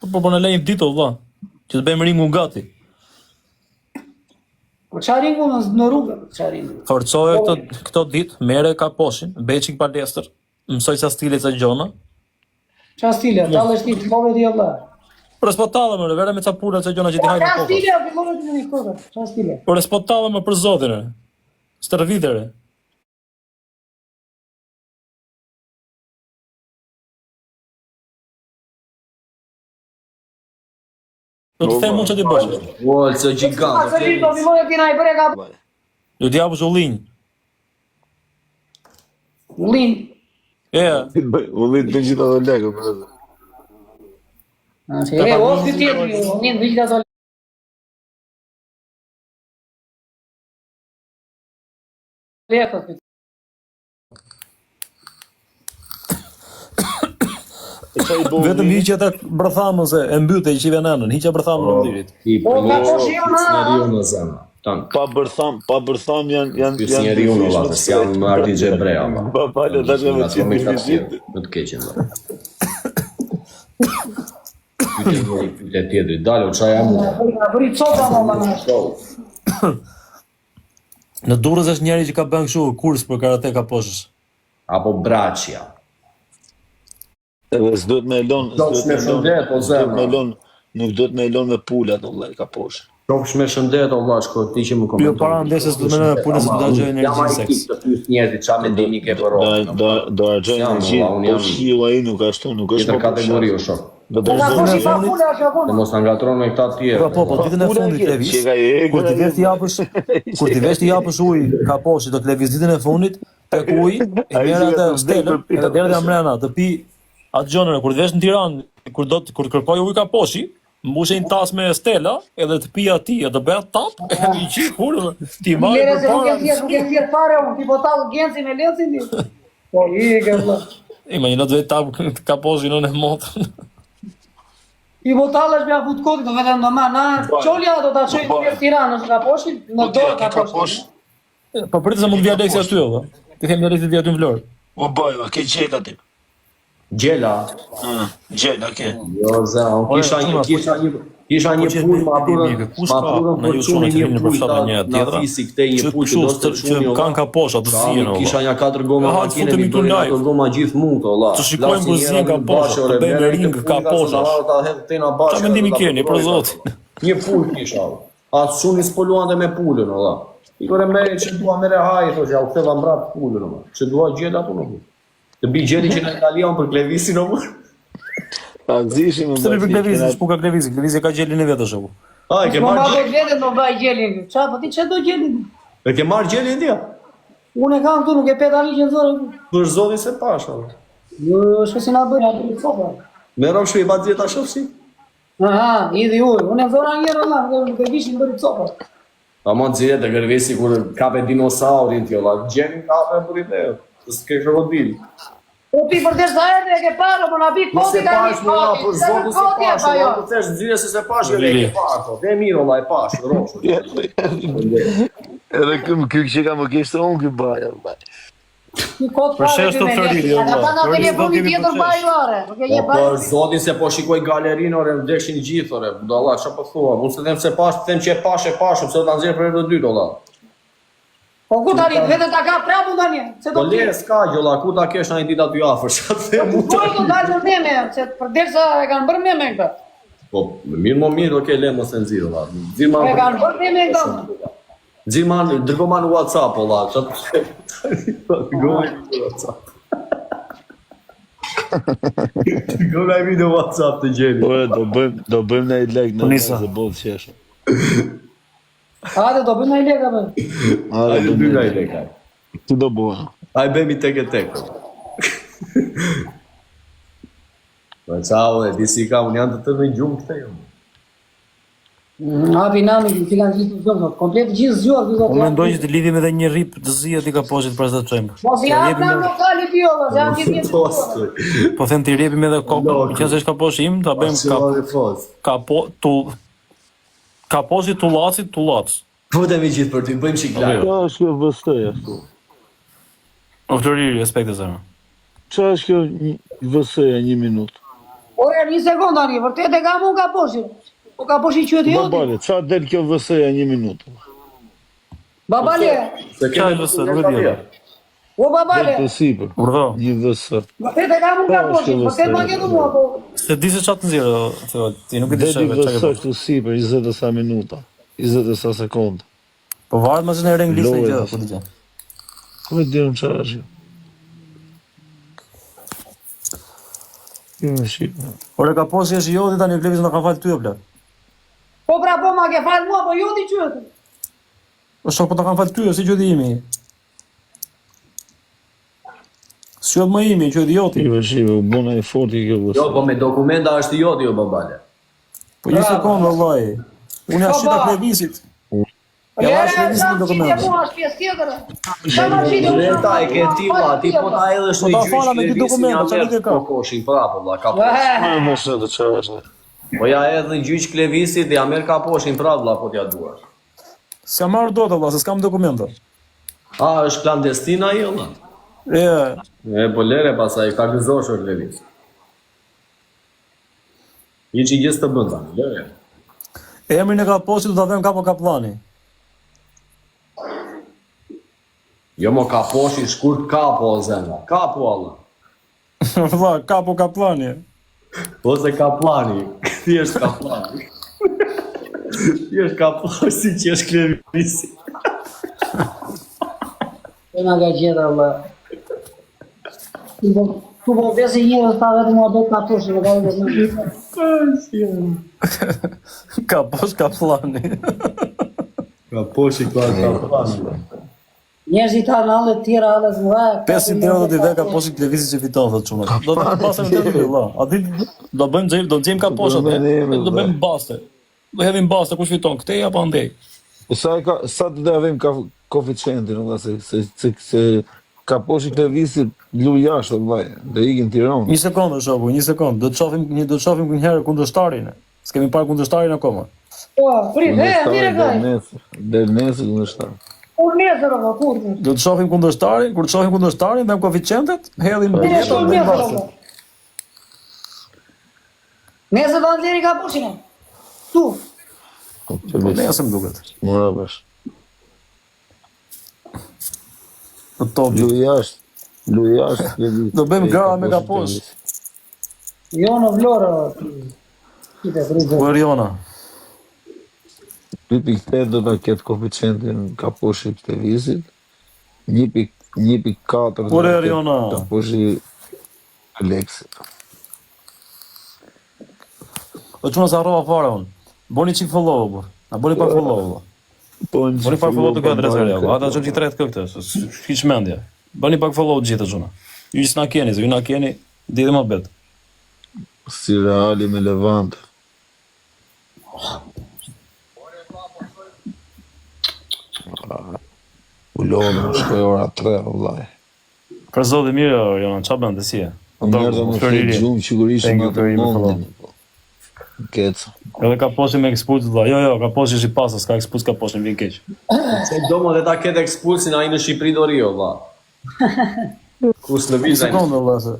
Po po po na lë një ditë o vlla, që të bëjmë ringun gati. Po ça ringu në, në rrugë, ça ringu. Forcoje këto këto ditë, merre kaposhin, bëj çik palestër, mësoj ca stile ca gjona. Ça stile, tallesh ti, fillove ti vlla. Por s'po tallem, more, vere me ca pula ca gjona që ti Po hajnë ça kokën. stile, fillove ti me një kokë, ça stile. Por s'po tallem më për zotin. e. Stërvitere. Do të them unë ç'ti bësh. O, se gjigant. Pa së do fillove ti na i bëre ka Do t'i japësh ullinj. ullin. E, Ullit të gjitha ato lekë. po. E, o, ky tjetri, ullin të gjitha ato lekët. ky. Vetëm hiq atë bërthamën se e mbyte i qive nënën, hiqja bërthamën e ullirit. Ti Po, po ka poshtë jo, na. Njeriu në zemër. Tan. Pa bërtham, pa bërtham janë janë Pyes janë njeriu në dyfish valla, më të se jam shpejt. më Ardi Gjebrea valla. Pa pale tash me çip Me këta dyfishit. tjerë, Më të keqen valla. Pyete njëri, pyete tjetri. Dalo, ça jam unë? Na bëri copa më valla. Në Durrës është njëri që ka bën kështu kurs për karate kaposhësh. Apo Braçja. Edhe s'duhet me e lon, Qofsh s'duhet me me lon, shëndet, o s'duhet zemra. me e lon, nuk duhet me e lon me pulat o vëlla kaposh. Qofsh me shëndet o vlla, shko ti që më komenton. Jo, para ndeshjes duhet me lënë pulën se do ta gjoj energjinë Jam ai seks. tip të pyes njerëzit çfarë mendimi ke për Do rrotën. do do harxhoj S'jam, energji, valla, unë po jam shiu ai nuk ashtu, nuk është Tjetër më për kategori o shat. shok. Do Po ka dorëzoj poshi pa fundit- pula është apo? Se mos na ngatron me këta të tjerë. Po po, po ditën e Pula fundit ke, Levis. që ka i Kur ti vesh t'i japësh, kur ti vesh t'i japësh ujë kaposhit, do të leviz ditën e fundit tek uji, e Ai merr që atë ka të stelën, vdekur edhe derdhja mrena, të pi atë gjënë, kur të vesh në Tiranë, kur do të kur të kërkoj ujë kaposhi, mbushe një tas me stela, edhe të pi aty, edhe bëj atë tap, edhe i qi kur ti marrë Lere se nuk e përpara. nxjerr, nuk e nxjerr fare unë, ti po tall Genci me Lencin ti. Po i ke vlla. Imagjino të vej tap kaposhin në motrën. Ti po tallesh me fut kodin, do vetëm do ma na Çolja do ta çoj në Tiranë, është kaposhin, në dorë kaposhin. Po pritet se mund të vi Aleksi aty apo? Ti them Aleksi të vi aty në Vlorë. O bëj, ke gjela ti. Gjela. Ëh, gjela ke. Jo, za, unë Ore, kisha një çuna, kisha një kisha një Po që pulë, ma e prurën, mirë, kush ma ka prurën në për ju çuni çuna që një vinë për pulë fshatra ta njëra na tjetra, fisi këtej një që pulë që kështu do të që çuni o kanë kaposha të Ka, zihen o kisha vlla. një katër goma Ja, hajde, makinë, futemi mi këtu bënin live. ato goma gjithë mund, o vlla. Të shikojmë Lasin kur njëra zihen në kaposha, bashe, të ore, bëjmë merre ring këtë pulë, tha, se kaposhash. na ta hedh te na bashe. Qa mendimi ta keni, për përdorim, zotin? Një pulë kisha. o. A çuni s'po luante me pulën, o vlla. I kore merre që dua merre haj, thosh, ja u ktheva mbrap pulën, o vlla. Që dua gjel ato nuk. Të bi gjeli që në Italian për Klevisin, o vlla. Ta zishim më Pse për Klevizin, s'pu ka Klevizin, Klevizi ka gjelin e vet është apo. A, e ke Po marrë ma gjelin? do veten do bëj gjelin. Qa, po ti ç'e do gjelin? E ke marrë gjelin ti? a? Unë e kam këtu, nuk e pe tani që nxorë. Për zotin se pash, o. Jo, shko si na bëri atë copa. Me rob shpi pa ta shoh si. Aha, i dhi ujë. Unë e nxora një herë valla, nuk e- nuk e kishin bëri copa. Pa mo nxirret të gërvesi kur kape dinosaurin ti, o vlla. Gjelin kape për i dheu. S'ke krokodil. Po ti për derisa erdhe e ke parë, po na bi Mos koti e tani. pash, më valla, për zotin se koti pash, apo jo? o, po thesh nxirre se se pash, jo, e ke parë, po. Dhe mirë, o, vlla, e pash, rosh. Edhe ky ky që ka më kishte unë ky baja. vlla. Ti kot Për fare shesh ky të me Floridi, lekë. o, Ka vlla. thënë Floridi telefoni do kemi tjetër për shesh. bajlare. Nuk e Po je për bajlare. zotin se po shikoj galerinë, ore, vdeshin gjithë, ore, budalla, çfarë po thua? Unë se them se pash, them që e pash, e pash, pse do ta nxjerr për herë të dytë, o, vlla. Po ku tani, vetëm ta ka prapun tani, se Po do ti. le s'ka gjë, vlla, ku ta kesh ndonjë ditë aty afër, çfarë them unë? Po do dalë në meme, se për derisa e kanë bërë meme këta. Po, mirë mo mirë, okay, le mos e nxirr, vlla. Nxirr ma. E kanë bërë meme këta. Nxirr ma, dërgo ma në WhatsApp, o, vlla, çfarë Dërgo ma në WhatsApp. Dërgo ma në WhatsApp të gjeni. Ore, do bëjmë do bëjmë ndaj lek Po në nisa. se boll qesh. Hajde do bëjmë ai lekë apo. Hajde Hajde do bëjmë bëjmë. ai lek. hajde. Si do bëjmë? Hajde bëjmë tek e tek. Po ciao, e di si ka, unë janë të tërë në gjumë këte jo. Hapi nami, që kanë gjithë zgjuar, komplet gjithë zgjuar ky Unë zot. mendoj që të lidhim edhe një rip të zi aty kaposhit para se ta çojmë. Mos i T'ia hap jepim nam edhe- lokali ti olla, se janë gjithë Po, zgjuar. Po them t'i jepim edhe kokën, Loku. nëse është kaposhi im, ta bëjmë kap, Kap. Fos. kapo tull kaposhi tullacit tullac. Futemi gjithë për ty, bëjmë çik live. Çfarë është kjo VS-ja këtu? O Floriri, respekte zemër. Çfarë është kjo një- VS-ja një minutë? Ore, një sekond tani, vërtet e kam unë kaposhin. Po kaposhi quhet joti. Babale, qa del kjo VS-ja një minutë? Babale, Se Qa e VS, nuk e di. atë. o Del babale, të sipër. Urdhë. Një VS. vërtet e kam unë Po, është kaposhin, kjo vërtet VS. ma ke tu mua, po. Se di se çfarë të nxjerr, o, Theo, ti nuk e di Del çfarë i çfarë VS ke bërë. këtu sipër, 20 e sa minuta. 20 e sa sekondë. Po varet më se në reng listën Lojë, gjë, vëse. po dëgjoj. Ku e di unë çfarë është kjo? Kjo më shqip. Ore ka posi është joti tani Klevis na ka fal ty o plak. Po pra po ma ke fal mua, po joti quhet. O shok po ta kanë fal ty, si quhet imi. Si quhet më imi, quhet joti. Kjo më shqip, u bona e forti kjo VS. Jo, po me dokumenta është i joti o babale. Po një sekondë vëllai. Unë ja Po, shita ba. Klevisit. Po Ja jere, lash Klevisit sa me më dokumente. qitje mua, është pjesë tjetër. Sa më qitje unë? Dokumenta e ke ti vlla, ti po ta hedhësh Po në ta gjyq fala me dy Klevisin, dokumenta, ja çfarë merr lidhje ka? Kokoshin prapë vlla, kaposhin. Ma e VS të çfarë është? Po ja hedh në gjyq Klevisit, ja merr kaposhin prapë vlla, po t'ja duash. S'ka marrë dot vëlla, se s'kam dokumenta. A, është klandestin ai o vlla? E, E, po lere pasaj, ka gëzosh o Klevis. Hiç i gjë s'të bën tani, lere. emrin e kaposit do ta vëm kapo kapllani. Jo mo kaposhi shkurt kapo o zemra. Kapo alla. Vëlla, kapo kapllani. Ose kaplani. Thjesht kaplani. Thjesht kaplani si që është Klevisi. E na ka gjetë Allah. Tu po tu po vesi njerëz pa vetëm muhabet kaposhin, nuk ka vetëm. Kaposh kapllani. Kaposhi ka kaplani. Njerëzit ta në alle të tjera, alle të mëdha. 500 euro do t'i vë kaposit Klevisit që fiton thotë çuna. Do ta pasem të vëlla. A di do bëjmë xhim, do nxjerrim kaposhat, Do bëjmë ne, emrin, do vëlla. bëjmë baste. Do hedhim baste kush fiton këtej apo andej. Po sa e ka, sa të do vëmë ka koeficientin, vëlla, se se se, se kaposhi Klevisit lu jashtë, vëlla, do ikin Tiranë. Një sekondë shoku, një sekondë. Do të shohim një do të shohim një herë kundërshtarin. S'kemi parë kundërshtarin akoma. Po, prit, e, mirë e Kundërshtari kaj. del nesër, del nesër kundërshtar. Kur nesër, o, kur nesër. Do të shohim kundërshtarin, kur të shohim kundërshtarin, vëmë koeficientet, hedhim Mirë, biletat kur dhe nesër, bastet. o. Nesër do nxjerri kaposhin. o. Tu. Po Po nesër më duket. Mora vesh. Po top. Lu jashtë, lu jashtë Klevis. Do bëjmë Ej, gara me kaposhi kaposh. Klevis. Jo në Vlorë. o, ti. Ti prit. Po Eriona. 2.8 do ta ketë koeficientin kaposhi Klevisit. 1.4 do ta Ore, ketë Eriona. kaposhi Aleksit. O çuna sa harrova fare unë. Boni çik follow burr. Na bëni pak follow vëlla. Po në Bëni pak follow të këtë adresë reja. Ata çon ti tret këtë, hiç mendje. Bëni pak follow të gjithë çuna. Ju që s'na keni, se ju na keni, di dhe më bet. Si Reali me Levante. U lodhëm, shkoj ora 3, vëllai. Për zotin mirë, Eriona, ç'a bën ti si je? Po do Njerëz më Floriri. flet gjumë që kur ishim Thank you, atë Floriri, me follow. mondin. po. Keca. Edhe ka poshi me ekspuls vëlla. Jo, jo, ka poshi është i pasës, s'ka ekspuls ka poshi, më vjen keq. Se do mo dhe ta ketë ekspulsin ai në Shqipëri do rio vlla. Ku Një s'lëviz ai. sekondë vëlla se.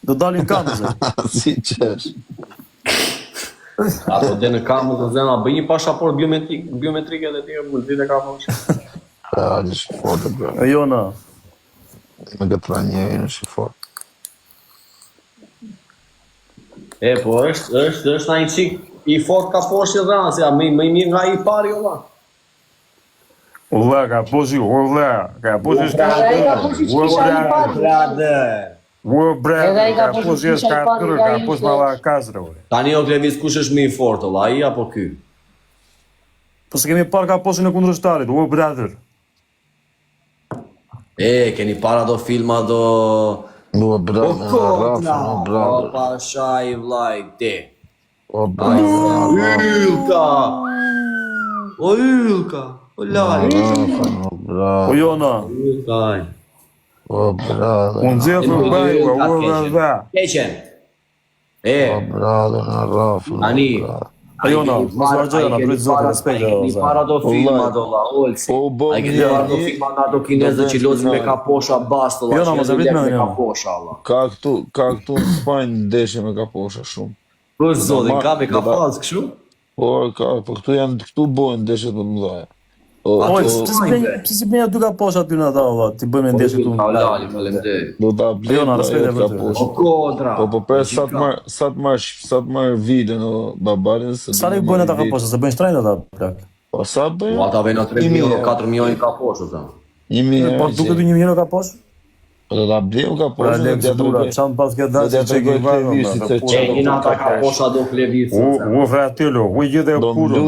Do dalin kamë se. si qesh. Ato dhe në kamë të zema, bëj një pasaport biometrik, biometrike dhe ti mund të ka posh. Reali është i fortë, bro. Eriona, Me këtë trajnerin është i fortë. E, po është, është, është ai çik i fort ka poshtë dhe si, më më i mirë nga ai i pari o vlla. Vëlla, ka poshi, vëlla, ka poshi është Edhe ai ka poshi që kisha i pari. Brother. Ua Edhe ai bre, ka ka poshi poshi që është kisha i ka pari, tërë, nga ka ai posh ishte- malla kazrë, ure. Tani o Klevis kush është më i fortë vlla, ai apo ky? Po se kemi parë ka poshin e kundërshtarit, ua brother. E, keni para do filma do Ua brother, na rrafën, o O brother. pashaj vllai ti. O brother, na rrafën. Yllka. O Yllka, o Na lali. rrafën, o O brother. Jona, Yllka. ai. O brother. Unë nxjerr për bëj, ua ua ua ua. Keqen. E, O brother, na rrafën. o Tani, brother. Po Jona, mos vazhdo Jona, për zotin, respekt o zë. Para do filma do la, Olsi. Po u bë Ai keni parë do filma nga ato kinezët që lozin me kaposha bast, vlla. Jona, mos e vrit me kaposha, vlla. Ka këtu, ka këtu në Spanjë ndeshje me kaposha shumë. Për zotin, ka me kafaz kështu? Po, ka, po këtu janë këtu bëhen ndeshjet më të mëdha. Po, po, pse si bëjnë, pse si bëjnë dy kaposha aty në ata valla, ti bëjmë ndeshje këtu. Po, lali, faleminderit. Do ta blej. Jo, na respekt e vërtetë. Po kodra. Po po pres sa të marr, sa të marr, sa të marr vilën o babarin se. Sa lekë bëjnë ata kaposha, se bëjnë shtrenjtë ata plak. Po sa bëjnë? Po ata vënë 3 mijë euro, 4 mijë euro kaposh ata. 1000 Po duket 1000 euro kaposh? Po do ta bleu kaposh. Pra lekë të dura, çan pas ke dashur të tregoj Klevisi se çfarë. Jena ata kaposha do Klevisi. U u fratelo, u gjithë e kuro,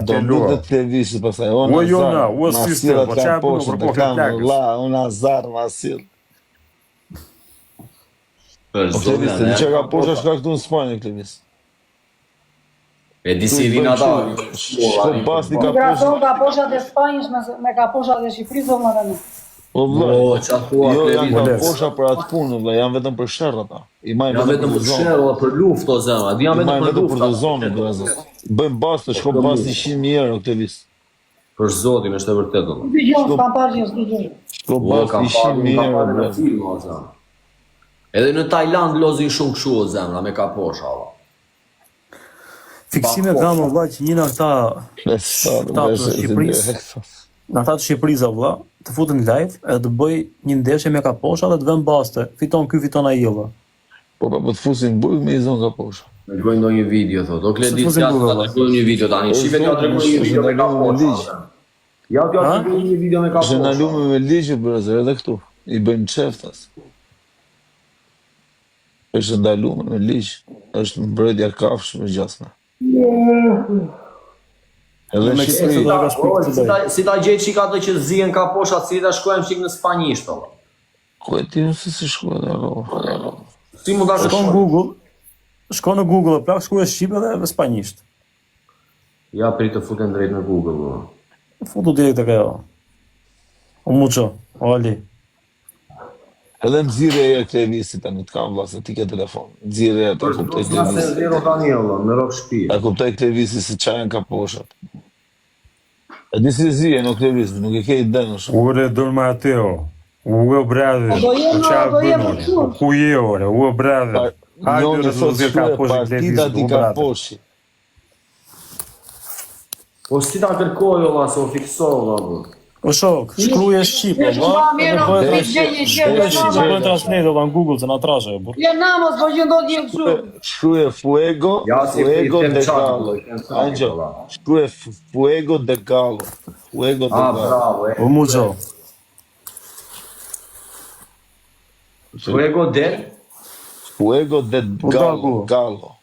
Do mbytet Klevisi pastaj. O jona, o sister, po çfarë bën për kokën e plakës? La, unë azar ma sill. Për po, zotin. Klevis, çka kaposha shka këtu në Spanjë Klevis. E di si vin ata. Shko basti ka poshtë. Krahason kaposhat e Spanjës me, me kaposhat e Shqipërisë o vlla Po vlla. O, ça thua Jo, janë kaposha për atë punë, vlla, janë vetëm për sherr ata. I majnë vetëm, vetëm për sherr, vlla, për luftë o zemra. Di janë vetëm për luftë. Për të zonë, vëllazër. Bëjmë bast, shko basti 100.000 euro këtë vis. Për zotin, është e vërtetë vlla. Dëgjoj, s'kam parë gjë, s'dëgjoj. Shko basti 100.000 euro. Edhe në Tajland lozin shumë kështu o zemra me kaposha vlla. Fiksime kam o vlla që një nga këta këta të Shqipërisë, nga këta të Shqipërisë o vlla, të futen live edhe të bëj një ndeshje me kaposha dhe të vëmë baste. Fiton ky, fiton ai o vlla. Po po po të fusin burg me i zonë kaposha. Me bëjnë ndonjë video thotë. O Kledi, ja të tregoj një video tani. Shife t'ja tregoj një video me kaposha. Ja t'ja tregoj një video me kaposha. Është ndaluar me ligj brother edhe këtu. I bëjmë çeftas. Është ndaluar me ligj, është mbrojtja kafshëve gjasme. Edhe në Shqipëri do ka shpikë si ta si ta gjej çik atë që zihen kaposhat, si ta shkruajmë çik në spanjisht valla. Ku e di unë se si shkruhet ajo? Si mund ta shko në Google, shko në Google, plak shkruaj shqip edhe në spanjisht. Ja prit të futem drejt në Google. Valla. Futu direkt tek ajo. O Muço, o Ali. Edhe nxirre e Klevisit tani të kam vlla se ti ke telefon. Nxirre ta kuptoj Klevisi. Se nxirro tani vlla, në rrok shtëpi. Ta kuptoj Klevisi se çfarë janë kaposhat. E di si zihen o Klevis, nuk e ke idenë shumë. Ure Don Mateo, ue brother, po jem, po jem ku je ore, ue brother. Hajde të zgjidh kaposhin Klevis, u brother. Po si ta kërkoj o vlla, se u fiksova vlla. O shok, shkruje shqip, o vlla, edhe bëhet shkruje shqip, dhe bëhet translate vlla në Google se na trashe o burr. Ja na mos po gjën dot një kështu. Shkruje fuego, ja, si fuego de gallo. Angjo, shkruje fuego de gallo. Fuego de ah, gallo. Bravo, e. O Muxo. Fuego de Fuego de gallo, gallo.